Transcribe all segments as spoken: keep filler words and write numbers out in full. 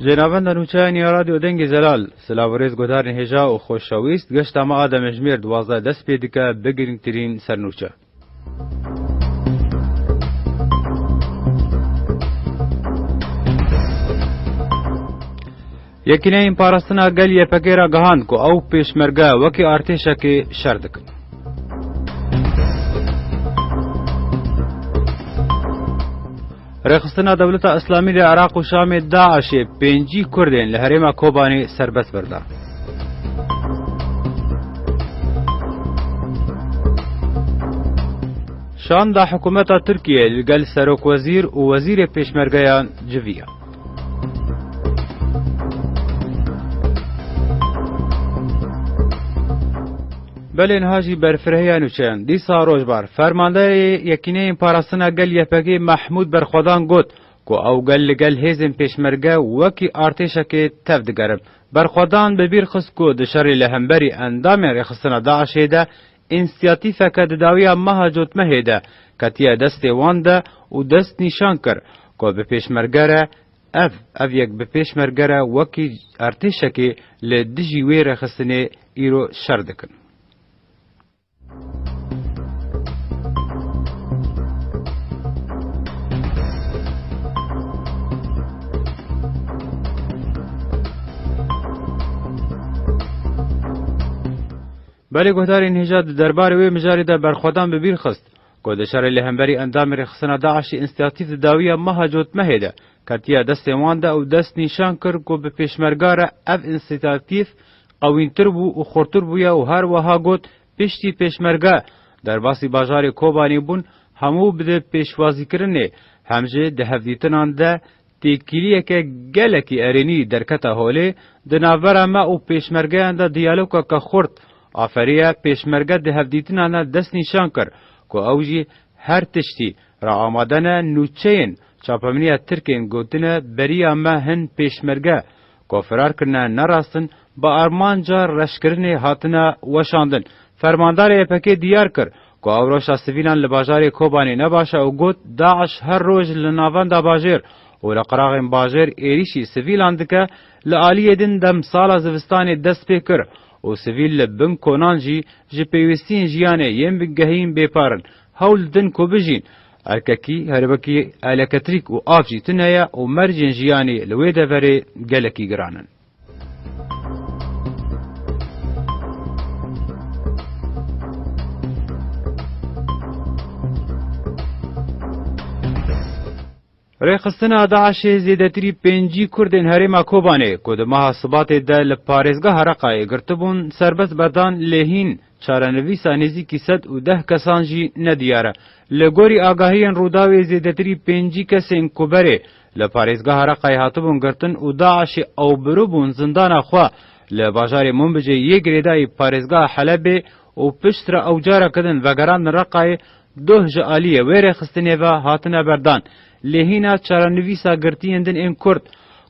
Ji navenda nûçeyan ya Radyo Dengê Zelal, silav û rêz guhdarên hêja û xoşewîst, geşta me a demjimêr duwazdeh dest pê dike, bi girîngtirîn sernûçe. Yekîneyên Parastina Gel Y P G ragihand ku ew pêşmerge wekî artêşekê şer dikin. Rêxistina Dewleta Îslamî li Iraq û Şamê DAIŞê pêncî Kurdên li herêma Kobanê serbest berda. Şanda hikûmeta Tirkiyê li gel serokwezîr û wezîrê pêşmergeyan civiya. Belê niha jî berfirehîya nûçeyan. Dîsa rojbar, fermanderê Yekîneyên Parastina Gel Y P G Mehmûd Berxwedan got ku ew gel li gel hêzên pêşmerge wekî artêşekê tev digerin. Berxwedan bi bîr xist ku di şerê li hemberî endamên rêxistina DAIŞê de însiyatîfeke di dawiya meha cotmehê de ketiye destê wan de û dest nîşan kir ku bi pêşmerge re ev, ev yek bi pêşmerge re wekî artêşekê li dijî wê rêxistinê îro şer dikin. Belê guhdarên hêja di derbarê wê mijarê de Berxwedan bi bîr xist ku di şerê li hemberî endamên rêxistina DAIŞê însiyatîf di dawiya meha cotmehê de ketiye destên wan de û dest nîşan kir ku bi pêşmerga re ev însiyatîf qewîntir bû û xurtir bûye û her wiha got, piştî pêşmerge derbasî bajarê Kobanê bûn, hemû bi di pêşwazîkirinê hem jî di hevdîtinan de têkiliyeke gelekî erênî derkete holê, di navbera me û pêşmergeyan de diyalogeke xurt aferiye, pêşmerge di hevdîtinan de destnîşan kir ku ew jî her tiştî re amade ne, nûçeyên çapemeniya Tirkên gotine beriya me hin pêşmerge ku firar kirine ne rast in, bi armanca reşkirinê hatine weşandin. Fermandarê Y P G diyar kir ku ew rewşa sivîlan li bajarê Kobanê ne baş e û got, DAIŞ her roj li navenda bajêr û li qiraxên bajêr êrîşî sivîlan dike, li aliyê din demsala zivistanê dest pê kir û sivîl li bin konan jî ji pêwîstiyên jiyanê yên bingehîn bêpar in. Hewl didin ku bijîn. Erkekî, herwekî elektrik û av jî tune ye û mercên jiyanê li wê deverê gelekî giran in. Rêxistina DAIŞê zêdetirî pêncî Kurdên herêma Kobanê ku di meha Sibatê de li parêzgeha Reqayê girtibûn, serbest berdan, lê hîn çarenivîsa nêzîkî sed û deh kesan jî nediyar e. Li gorî agahiyên Rûdawê, zêdetirî pêncî kesên ku berê li parêzgeha Reqayê hatibûn girtin û DAIŞê ew biribûn zindana xwe li bajarê Munbicê yê girêdayî parêzgeha Helebê û piştre ew careke din vegerandin Reqayê, doh ji aliyê wê rêxistinê ve hatine berdan. Lê hîna çarenivîsa girtiyên din ên Kurd,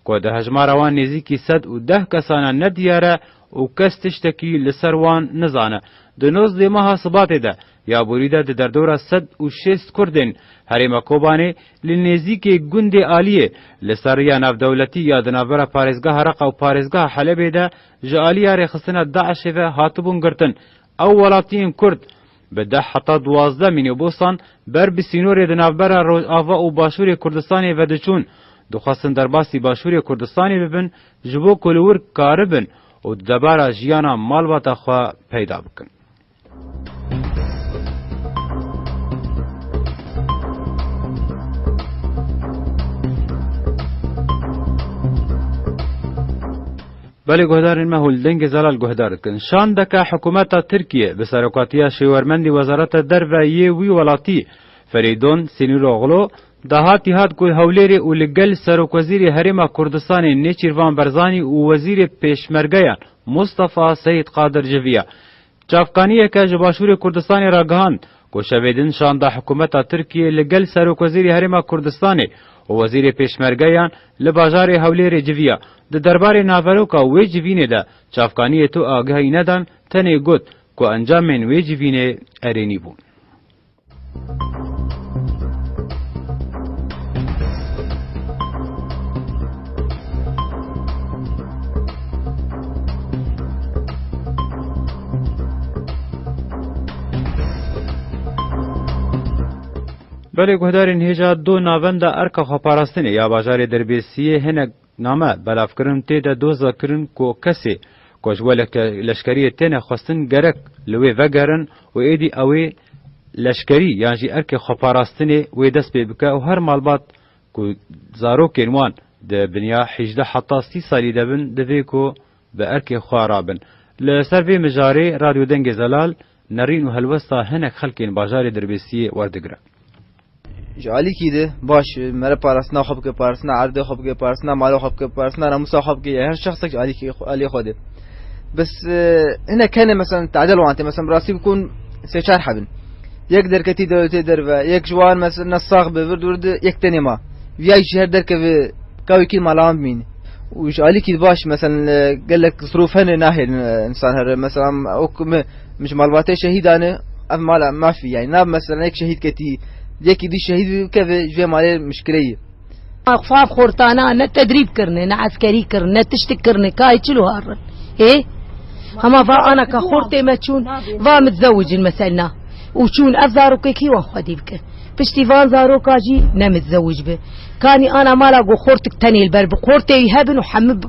ku di hejmara wan nêzîkî sed û deh kesana nediyar e û kes tiştekî li ser wan nizane. Di nozdê meha Sibatê de, ya borî de di derdora sed û şêst Kurdên herêma Kobanê li nêzîkê gundê Aliyê li ser riya navdewletî ya di navbera parêzgeha Reqa û parêzgeha Helebê de ji aliya rêxistina DAIŞê ve hatibûn girtin. Ew welatiyên Kurd bi deh heta duwazdeh mînîbusan ber bi sînorê di navbera Rojava û Başûrê Kurdistanê ve diçûn, dixwestin derbasî Başûrê Kurdistanê bibin, ji bo ku li wir karibin û di debara jiyana malbata xwe peyda bikin. Belê guhdarên me hûn li Dengê Zelal guhdar dikin. Şandeke hikûmeta Tirkiye bi serokatiya şêwermendî Wezareta Derve yê wî welatî Ferîdon Sinîroglu dahatî hat ku Hewlêrê û li gel Serokwezîrê Herêma Kurdistanê Nêçîrvan Berzanî û Wezîrê Pêşmergeyan Mustafa Seyîd Qadir civiya. Çavkaniyeke ji Başûrê Kurdistanê ragihand ku şevê din şanda hikûmeta Tirkiyê li gel Serokwezîrê Herêma Kurdistanê û Wezîrê Pêşmergeyan li bajarê Hewlêrê civiya. Di derbarê naveroka wê civînê de çavkaniyê tu agahî nedan, tenê got ku encamên wê civînê erênî bûn. Belê guhdarên hêja do navenda erka xweparastinê ya bajarê Dirbêsiyê hinek name belavkirin tê de doza kirin ku kesê ku ji we leke-, leşkeriyê têne xwestin gerek li wê vegerin û êdî ew ê leşkerî yan jî erkê xweparastinê wê dest pê bike û her malbat ku zarokên wan di binya hejdeh heta sî salî de bin, divê ku bi erkê xwe rabin. Li ser vê mijarê Radyo Dengê Zelal nerîn û helwesta hinek xelkên bajarê Dirbêsiyê werdigire. Ji alîkî de baş, mere parastina xwe bike, parastina erdê xwe bike, parastina mala xwe bike, parastina namusa xwe bike, ya her şexsek ji alîkî xwe, alî xwe de. Bes, e, hinek hene, meselen, tadel wan tê, meselen, bi rastî bikun sê çar hebin. Yek derketî dewletê derve, yek ji wan, meselen, sax bi vir dûr de, yek tenê ma. Viya jî her derkeve, kawekî mala wan bimîne. Û ji alîkî de baş, meselen, e, gelek zirûf hene nahêlin, e, insan here. Meselen, ok mi, min ji malbatê şehîdan e, ev mala mafî, yani, nav, meselen, yek şehîd ketî, yekî dî şehîd bikeve, ji vê malê mişkile ye. Fav xortana ne tedrîb kirine, ne eskerî kirine, ne tiştik kirine, kayê çilo harin. Ê? Hema va ana ka xortê me çûn, va mitizewicin mesela. Û çûn ev zarokekî wan xwedî bike. Piştî van zaroka jî ne mitizewij bi. Kanî ana mala go xortik tenê li ber bi. Xortê wî hebin û hemî b-,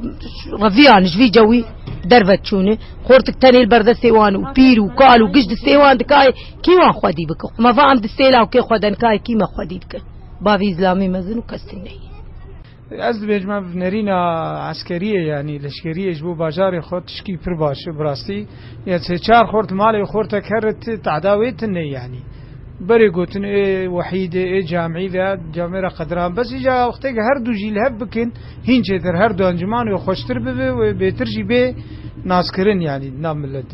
reviyan ji vî cewî derve çûne. Xortik tenê li ber destê wan û pîr û kal û giş distê wan dikayê kî wan xwedî bike. Hema va em distê lawkê xwe den kayê kî me xwedî bike. Bavî îzlamî mezin û kes tune ye. Ez dibêjim ev nerîna eskeriyê, yanî leşkeriyê ji bo bajarê xwe tişkî pir baş e, bi rastî. Ya sê çar xort malê xortek here ti, tehda wê tune, yanî. Berê gotin ê wehîdê, ê camî ve, camêra qediran. Bes îca wextê ke her du jî li hev bikin, hîn çêtir her du encûman wê xweştir bibe, wê bêtir jî bê naskirin, yanî, nav milet.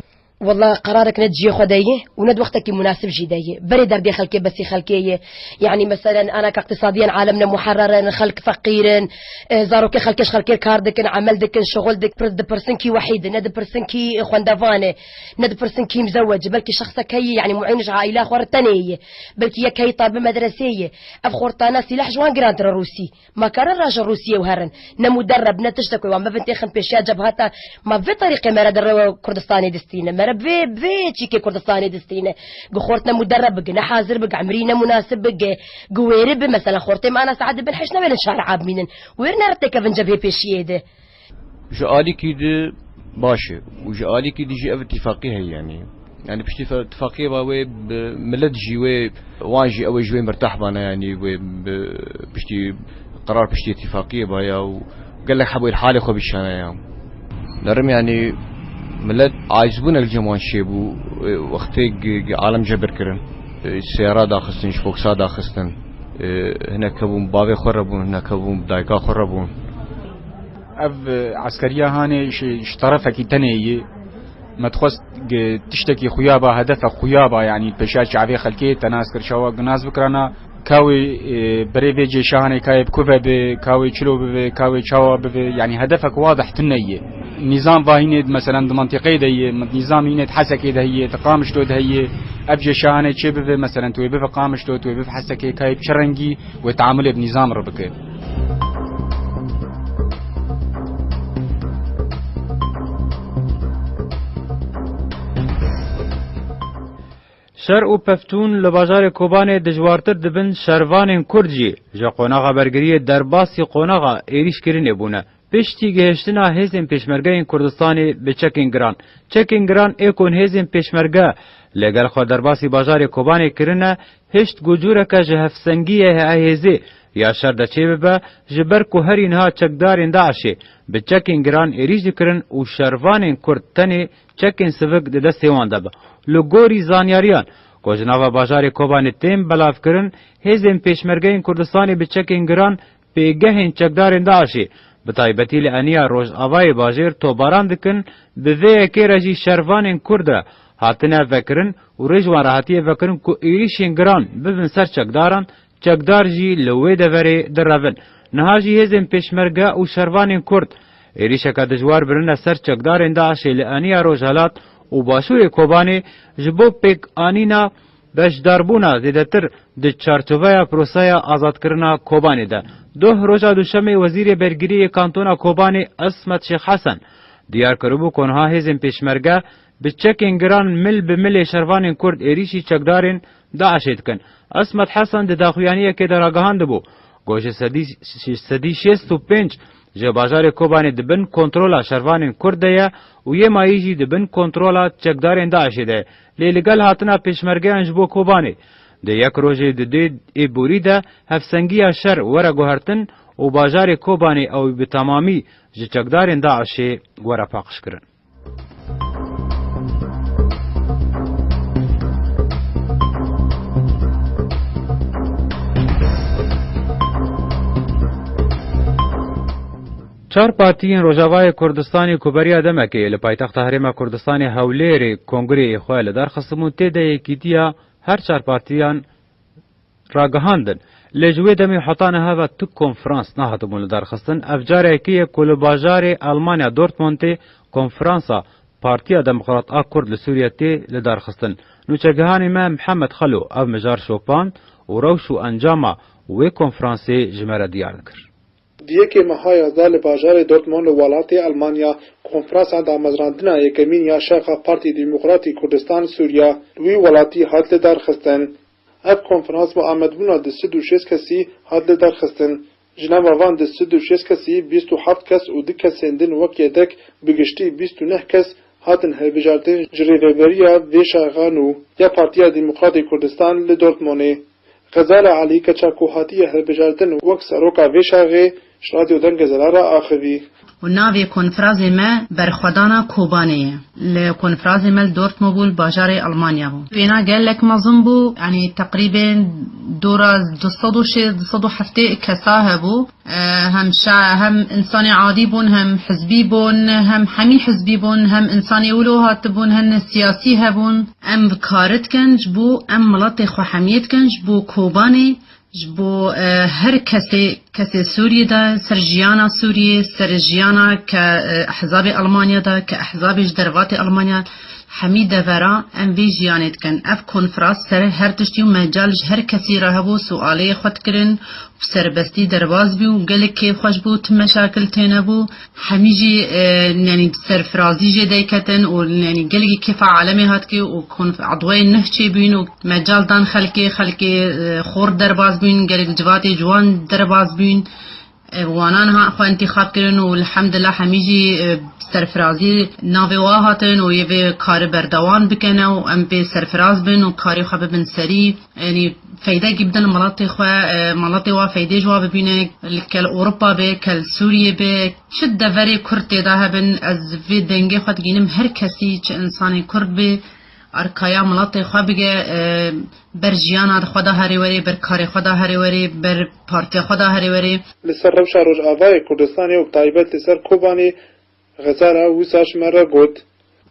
Wela qerarek ne di cihê xwe de ye û ne di wextekî munasib jî de ye. Berê derdê xelkê besî xelkê ye. Yanî meselen anaka iqtisadiyen alem ne muherrer in, xelk feqîr in, e, zarokê xelkê ji xelkê kar dikin, emel dikin, şixul dikin, pir-, dipirsin kî wehîd e, ne dipirsin kî xwendevan e, ne dipirsin kî mizewec e. Belkî şexsek heye, yanî muîn ji aîla xwe re tenê ye. Belkî yek heyî talibê medresê ye. Ev xortana sîleh ji wan girantir e Rûsî. Ma karin raje Rûsiyê û herin. Ne muderreb, ne tiştek wê wan bibin têxin pêşiya cebhata. Ma vê terîqê mere di rewe Kurdistanê distîne. Mere bi vê, bi vê çîkê Kurdistanê distîne. Gi xort ne muderreb bige, ne hazir bige, emrî ne munasib bige. Gi wêri bi, mesela xortê me ana saet dibin heşt newêrin şara abmînin. Wêri nere têkevin cebhê pêşiyê de. Ji alîkî di baş e û ji alîkî di jî ev îtîfaqî heye, yanî. Yanî piştî fe-, îtîfaqiyê ba wê bi milet jî wê, wan jî ew ê ji wê mirtah bane, yanî wê bi piştî qerar piştî îtîfaqiyê ba ya û gelek heb wê li halê xwe bişane ya. Nerim, yanî milet acizbûne li cem wan çêbû, wextê gi-, gi alem cebir kirin. Seyara daxistin, ji foksa daxistin. Hinek hebûn bavê xwe re bûn, hinek hebûn dayika xwe re bûn. Ev, e, eskeriya hanê ji, ji terefekî tenê yê. Me dixwest gi tiştekî xuya ba, hedefek xuya ba, yanî pêşiya çavê xelkê te nas kir, çawa gi nas bikirana, ka wê, e, berê vê cêşa hanê ka yê bi ku ve bi, ka wê çilo bibe, ka wê çawa bibe, yanî hedefek wadih tune yê. Nîzam va hînê, meselen, di mentiqeyê de yê, nîzam hînê di Hesekê de heye, di Qamişlo de heye, ev cêşa hanê çê bibe, meselen, tu wê bibe Qamişlo, tu wê bibe Hesekê, ka yê bi çi rengî wê teamulê bi nîzam re bike. Şer û peftûn li bajarê Kobanê dijwartir dibin, şervanên Kurd jî ji qonaxa bergiriyê derbasî qonaxa êrîşkirinê bûne. Piştî gihiştina hêzên pêşmergeyên Kurdistanê bi çekên giran, çekên giran ê ku hêzên pêşmerge li gel xwe derbasî bajarê Kobanê kirine, hişt ku cûreke ji hevsengiyê hêzê ya şer de çêbibe, ji ber ku herî niha çekdarên DAIŞê bi çekên giran êrîş dikirin û şervanên Kurd tenê çekên sivik di destê wan de be. Li gorî zanyariyan ku ji nava bajarê Kobanê tên belavkirin, hêzên pêşmergeyên Kurdistanê bi çekên giran pêgehên çekdarên DAIŞê, bi taybetî li eniya rojavayê bajêr tobaran dikin, bi vê yekê re jî şervanên Kurd re hatine vekirin û rê ji wan re hatiye vekirin ku êrîşên giran bibin ser çekdaran, çekdar jî li wê deverê direvin. Niha jî hêzên pêşmerge û şervanên Kurd êrîşeke dijwar birine ser çekdarên DAIŞê li eniya Rojhelat û Başûrê Kobanê ji bo pêkanîna beşdarbûna zêdetir di çarçoveya proseya azadkirina Kobanê de. Doh roja Duşemê Wezîrê Bergiriyê Kantona Kobanê Ismet Şêx Hesen diyar kiribû ku niha hêzên pêşmerge Bi çekên giran mil bi milê şervanên Kurd êrîşî çekdarên DAIŞê dikin. Ismet Hesen di daxuyaniyekê de ragihandibû, got, ji sedî, ji sedî şêst û pênc ji bajarê Kobanê di bin kontrola şervanên Kurd de ye û yê mayî jî di bin kontrola çekdarên DAIŞê de ye. Lê li gel hatina pêşmergeyan ji bo Kobanê, di yek rojê di dê ê borî de hevsengiya şer were guhertin û bajarê Kobanê ew bi temamî ji çekdarên DAIŞê were paqijkirin. Çar partiyên Rojavayê Kurdistanê ku beriya demekê li paytexta Herêma Kurdistanê Hewlêrê kongreyê xwe li dar xistibûn, tê de yekîtiya her çar partiyan ragihandin. Lê ji wê demê heta niha ve tu konferans nehatibûn lidarxistin. Ev carekê ye ku li bajarê Almanya Dortmundê konferansa Partiya Demokrat a Kurd li Sûriye tê lidarxistin. Nûçegihanê me Mihemed Xelo ev mijar şopand û rewş û encama wê konferansê ji me re diyar dikir. Di yekê meha yazda li bajarê Dortmund li welatê Almanya konferansa damezrandina yekemîn ya şaxa Partî Demokratî Kurdistan Sûriya li wî welatî hat lidarxistin. Ev konferans bi amedbûna du sed û şêst kesî hat lidarxistin. Ji nava van du sed û şêst kesî bîst û heft kes û du kesên din wek yedek, bi giştî bîst û neh kes hatin hilbijartin ji rêveberiya vê şaxa nû ya Partiya Demokratê Kurdistan li Dortmundê. Xezala Elî, keça ku hatiye hilbijartin wek seroka vê şaxê, ji Radyo Dengê Zelal re axivî. Û navê konfrazê me Berxwedana Kobanê ye. Li konfrazê me li Dortmund bû, li bajarê Almanya bû. Pêna gelek mezin bû, yanî teqrîbên dora du sed û şêst, du sed û heftê kesa hebû. E, hem şa-, hem insanê adî bûn, hem hizbî bûn, hem hemî hizbî bûn, hem insanê wilo hatibûn, hem siyasî hebûn. Em bi kar dikin ji bo em miletê xwe hemiyê dikin, ji bo Kobanê, ji bo, e, her kesê, kesê Sûriyê de, ser jiyana Sûriyê, ser jiyana ke, e, ehzabê Almanya de, ke ehzabê ji dervatê Almanya, hemî devera em vê jiyanê dikin. Ev konferans ser her tiştî û mecal ji her kesî re hebû, sualê xwe dikirin, bi serbestî derbas bû û gelek kêfxweş bû, tu meşakil tênebû. Hemî jî, e, yanî serfirazî jê derketin û, yanî gelekî kêfa alemê hatkê û konf-, edweyên nuh çêbûyîn û mecal dan xelkê, xelkê, e, xor derbas bûyîn, gelek civatê ciwan derbas bûyîn. E, wana niha xwe întîxab kirin û elhamdulillah hemî jî, e, serfirazî navê wa hatin û yê vê karî berdewam bikene û em pê serfiraz bin û karê xwe bibin serî. Yanî feydekî bidin miletê xwe, e, miletê wa feydê ji wa bibîne, li kel Ewropa be, kel Sûriyê be, çi deverê Kurd tê de hebin, ez vê dengê xwe digînim her kesî, çi insanê Kurd be, arkaya miletê xwe bige, e, ber jiyana xwe de herê werê, ber karê xwe de herê werê, ber partiya xwe de herê werê. Li ser rewşa Rojavayê Kurdistanê û bi taybet li ser Kobanê Xezala wisa ji me re got.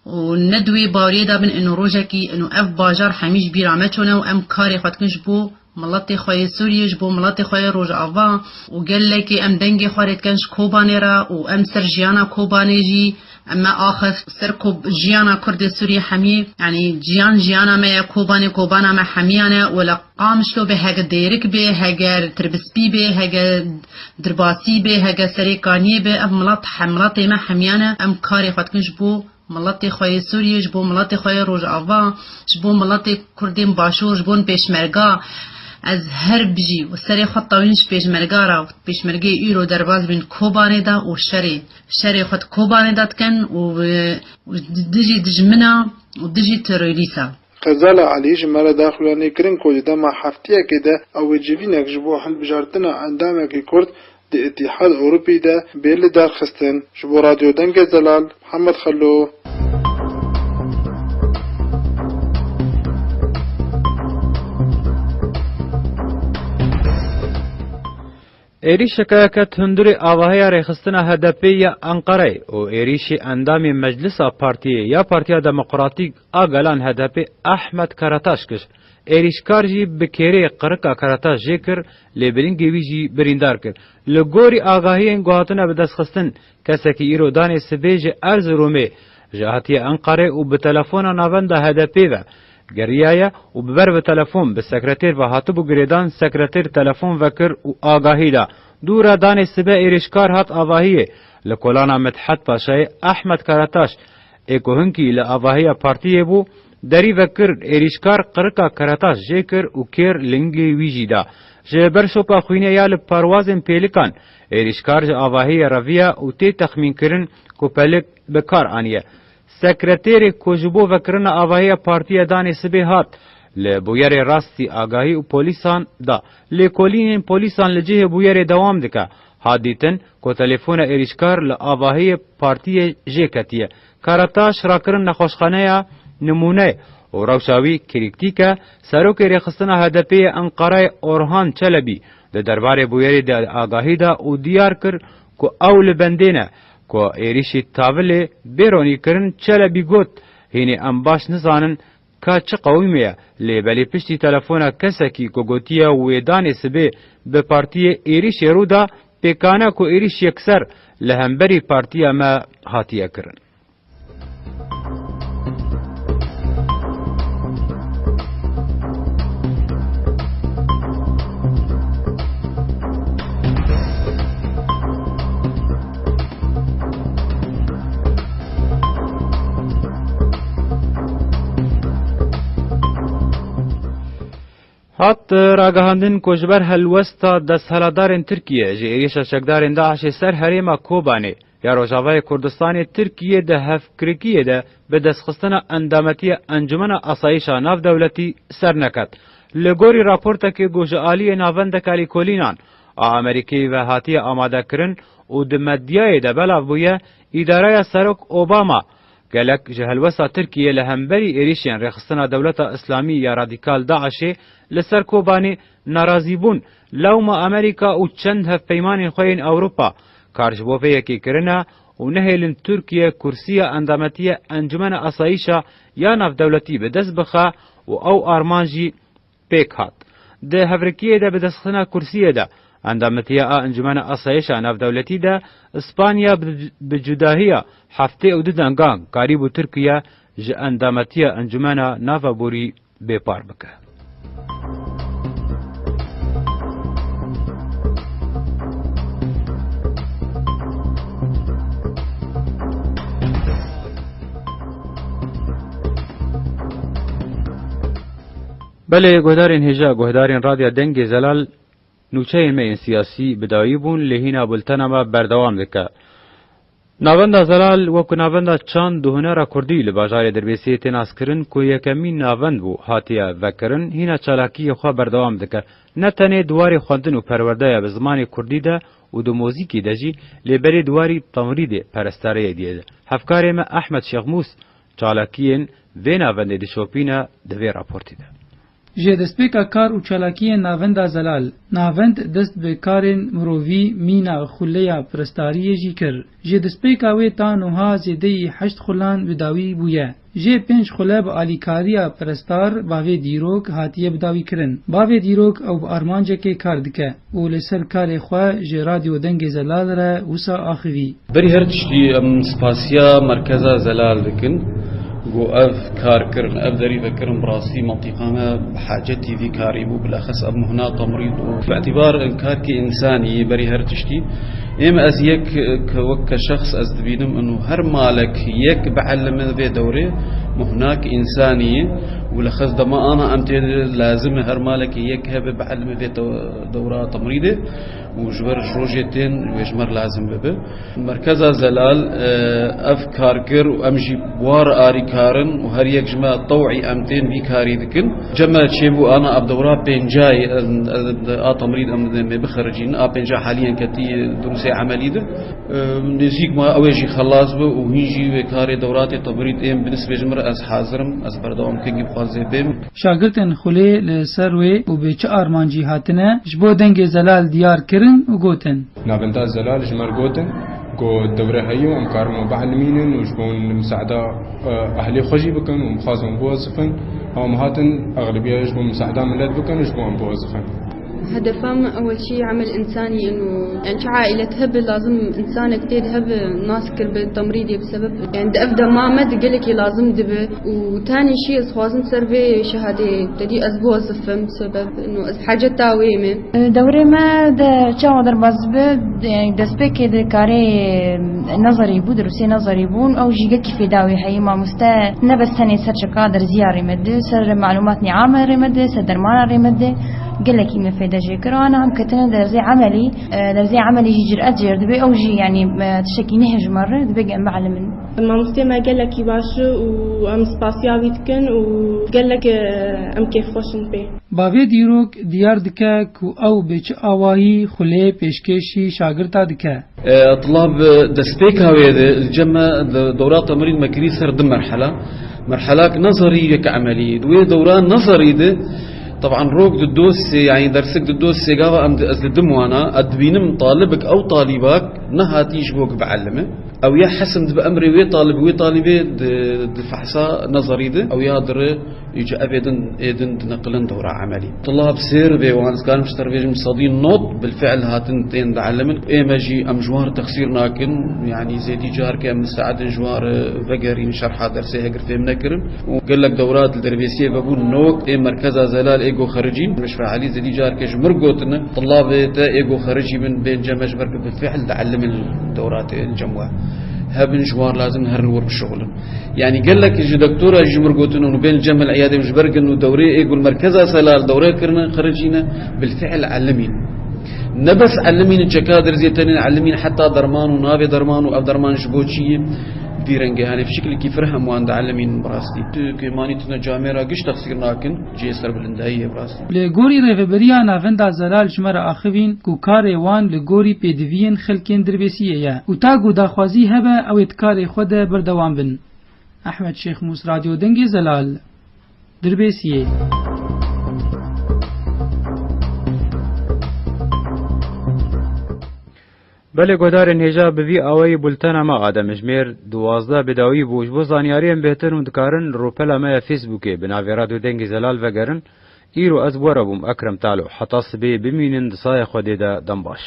Û ne di wê baweriyê de bin, ino rojekî, ino ev bajar hemî ji bîra me çûne û em karê xwe dikin ji bo miletê xwe yê Sûriyê, ji bo miletê xwe yê Rojava û gelekî em dengê xwe rê dikin ji Kobanê re û em ser jiyana Kobanê jî em me axift, ser ko-, jiyana Kurdê Sûriyê hemiyê, yanî jiyan jiyana me ye, Kobanê Kobana me hemiyan e û li Qamişlo be, hege Dêrik be, hege Tirbispî be, hege Dirbasî be, hege Serê Kaniyê be, ev milet he-, miletê me hemiyan e, em karê xwe dikin ji bo miletê xwe yê Sûriyê, ji bo miletê xwe yê Rojava, ji bo miletê Kurdên Başûr, ji bo pêşmerga. Ez her bijî û serê xwe tewîn ji pêşmerga re, pêşmergeyê îro derbas bîn Kobanê de û şerê, şerê xwe di Kobanê de dikin û, û dijî dijmina û dijî terorîsa. Xezala Elî ji me re daxuyanî kirin ku di dema heftiyekê de ew ê civînek ji bo hilbijartina endamekî Kurd di Îtîhad Ewropî de bê lidarxistin. Ji bo Radyo Dengê Zelal, Mihemed Xelo. Êrîşeke yeket hundirê avahiya rêxistina H D P ya Enqereyê û êrîşê endamê Meclisa Partiyê ya Partiya Demokratîk a Gelan H D P Ahmet Karataş kir. Êrîşkar jî bi kêrê qirika Karataş jê kir, lê biringê wî jî birîndar kir. Li gorî agahiyên ku hatine bidestxistin, kesekî îro danê sibê ji Erziromê ji hatiye Enqerê û bi telefona navenda H D P ve geriyaye û bi ber bi telefon bi sekreter ve hatibû girêdan, sekreter telefon vekir û agahî da. Dû re danê sibe êrişkar hat avahiyê. Li kolana Mithet Paşayê Ahmet Karataş Ê ku hinkî li avahiya partiyê bû, derî vekir êrîşkar qirika Karataş jê kir û kêr lingê wî jî da. Ji ber şopa xwînê ya li perwazên pêlikan, êrîşkar ji avahiyê reviya û tê texmînkirin ku pelik bi kar aniye. Sekreterê ku ji bo vekirina avahiya partiya danê sibê hat, li bûyerê rastî agahî û polîsan da. Lêkolînên polîsan li cihê bûyerê dewam dike. Hat dîtin ku telefona êrîşkar li avahiyê partiyê jê ketiye. Karataş rakirin nexweşxaneya Nimûne û rewşa wî krîktîk e. Serokê rêxistina H D P'ê yê Enqerayê Orhan Çelebî di derbarê bûyerê de agahî da û diyar kir ku ew li bendê ne ku êrîşî tavilê bê ronîkirin. Çelebî got, hînê em baş nizanin ka çi qewîmê ye, lê belê piştî telefona kesekî ku gotiye wê danê sibê bi partiyê êrîşê rû da, pêkan e ku êrîş yekser li hemberî partiya me hatiye kirin. Hat ragihandin ku ji ber helwesta desthilatdarên Tirkiye ji êrîşa çekdarên DAIŞ'ê ser herêma Kobanê ya Rojavayê Kurdistanê, Tirkiye di hevkirikiyê de bi destxistina endametiya Encumena Asayîşa Navdewletî ser neket. Li gorî raportekê ku ji aliyê navendeka lêkolînan a Amerîkeyê ve hatiye amadekirin û di medyayê de belav bûye, îdareya Serok Obama gelek ji helwesta Tirkiyê li hemberî êrîşên rêxistina Dewleta Îslamî ya Radîkal DAIŞ'ê li ser Kobanê narazî bûn. Lewma Amerîka û çend hevpeymanên xwe yên Ewropa kar ji bo vê yekê kirine û nehêlin Tirkiye kursiya endametiya Encumena Asayîşa ya Navdewletî bi dest bixe û ew armanc jî pêk hat. Di hevrikiyê de bi destxistina kursiyê de endametiya a Encumena Asayîşa Navdewletî de Îspanya bi, bi cudahiya heftê û du dengan karîbû Tirkiye ji endametiya Encumena Navborî bêpar bike. Belê, guhdarên hêja, guhdarên Radya Dengê Zelal, nûçeyên me yên siyasî bi dawî bûn, lê hîna bultena me berdewam dike. Navenda Zelal wekî navenda çand û hunera kurdî li bajarê Dirbêsiyê tê naskirin ku yekemîn navend bû hatiye vekirin, hîna çalakiyê xwe berdewam dike. Ne tenê di warê xwendin û perwerdeya bi zimanê kurdî de û di muzîkê de jî, lê berê di warî temrîdê, perestariyê diyê de. Hevkarê me Ehmed Şêxmûs çalakiyên vê navendê dişopîne di vê raportê de. Ji destpêka kar û çalakiyên Navenda Zelal, navend dest bi karên mirovî, mîna xuleya pirestariyê jî kir. Ji destpêka wê ta nuha zêdeyî heşt xulan bi dawî bûye. Jê pênc xule bi alîkariya pirestar bavê dîrok hatiye bidawîkirin. Bavê dîrok ew bi armancekê kar dike û li ser karê xwe ji Radyo Dengê Zelal re wisa axivî. Berî her tiştî em spasiya Merkeza Zelal dikin. Ku ev kar kirin, ev derî vekirin, bi rastî mentîqa me bi hacetî vî karî bû, bilexes ev muhna temrîd û bi îtîbar karkî însanî berî her tiştî. Êm ez yek ke wek ke şexs ez dibînim inu her malek yek bielime vê dewrê muhnak însanî ye û bilexes dema ana em tê lazim e her malekê yek hebe bielime vê te-, dewra temrîdê. Û ji ber ji rojê tên wê ji me re lazim bibe. Merkeza Zelal, e, ev kar kir û em jî war arîkarin û her yek ji me tew'î em tên vî karî dikin. Cem me çêbû ana ev dewra pêncayê, e, e, a temrîd em dê me bixericînin. A pênca haliyen ketî di rûsê emelî de. E, nêzîk ma ew ê jî xelas be û hîn jî wê karê dewratê temrîd êm bi nisbê ji min re ez hazir im. Ez berdewam kengî bixwazê bêm. Şagirtên xulê li ser wê û bi çi armancî hatine ji bo Dengê Zelal diyar kirin û gotin. Navenda Zelal ji me re gotin ku dewre heye û em karin wan bielmînin û ji bo hûn misaada, e, ehlê xwe jî bikin û em dixwazin wan biwezifin. Ew em hatin exlibiya ji bo misaada milet bikin û ji bo em biwezifin. Hedefa min ewel şî emel însanî in û, yani, çi aîlet hebe lazim însanek tê de hebe nas kir bi temrîdê bi sebeb, yani, di ev dema me de gelekî lazim dibe û tenê şî ez xwazim ser vê şehadê te dî ez biwezifim sebeb ino ez heceta wê me. Dewrê me de çawa derbas dibe, yani, destpêkê de karê nezerî bû, dirusê nezerî bûn, ew jî gelkî fêda wê heye. Mamoste ne bes tenê ser çeka derziya rê me de, ser malumatnê ame rê me de, ser dermana rê me de, gelekî me fêde jê kir. Ana em ketine derzê emelî, e, derzê emelî jî ciret jêr dibe, ew jî, yani, e, tiştekî nehê ji me re dibe ge-, em bielimin. Mamostê me gelekî baş e û em spasiya wî dikin û gelek, e, em kêfxweş in pê. Bavê dîrok diyar dike ku ew bi çi awayî xulê pêşkêşî şagirta dike. E, Tulab, e, destpêka wê de, li cem me de dewra temrîn me kirî ser du merhela. Merhelak nezerî, yek emelî. Di wê dewra nezerî de, teban rok di dosê, yani dersek di dosê gava em di, ez li dim wana, ez dibînim talibek ew talîbak nehatî ji bo ku bielime. Ew ya hesim dibe emrê wê talib, wê talîbê di, di fehsa nezerî de, ew ya dire. Îca ev ê din, ê din dineqilin dewra emelî. Tulab sêr bê wan, ez karim ji te re bêjim, sedî nod bilfiil hatin tên dielimin. Ê me jî em ji wan re texsîr nakin. Yanî zêdî carke em misteedin ji wan re vegerîn şerha dersê heger fêm nekirin. Û gelek dewra li Dirbêsiyê vebûn nok ê merkeza Zelal ê ku xericîn. Meşfa Elî zêdî carke ji mir gotine, tulabê te ê ku xericî bin bên cem me ji ber ku bilfiil dielimin dewra tê cem we. Hebin ji wan lazim herin wir bişuxulin. Yani gelek ji doktora ji mir gotin û bên cem el iyadê ji ber gin û dewrê ê gul merkeza Selal dewre kirine, xiricîne, bilfiil elimîn. Ne bes elimîn çeka derzê tenê elimîn heta derman û navê derman û ev derman ji bo çi ye? Vî rengê, yani, şiklekî fir hemû wan de elimîn bi rastî. Tu kêmanî tune camêra giş texsîr nakin, cihê serbilindayî ye bi rastî. Li gorî Rêveberiya Navenda Zelal ji me re axivîn ku karê wan li gorî pêdiviyên xelkên Dirbêsiyê ye û ta ku daxwazî hebe, ew ê di karê xwe de berdewam bin. Ehmed Şêxmûs, Radyo Dengê Zelal, Dirbêsiyê. Belê guhdarên hêja, bi vî awayî bultena me a demjimêr duwazdeh bi dawî bû. Ji bo zanyariyên bêhtir hûn dikarin li rûpela me ya Facebookê bi navê Radyo Dengê Zelal vegerin. Îro ez bi we re bûm, Ekrem Talo. Heta sibê bimînin di saya Xwedê de, dem baş.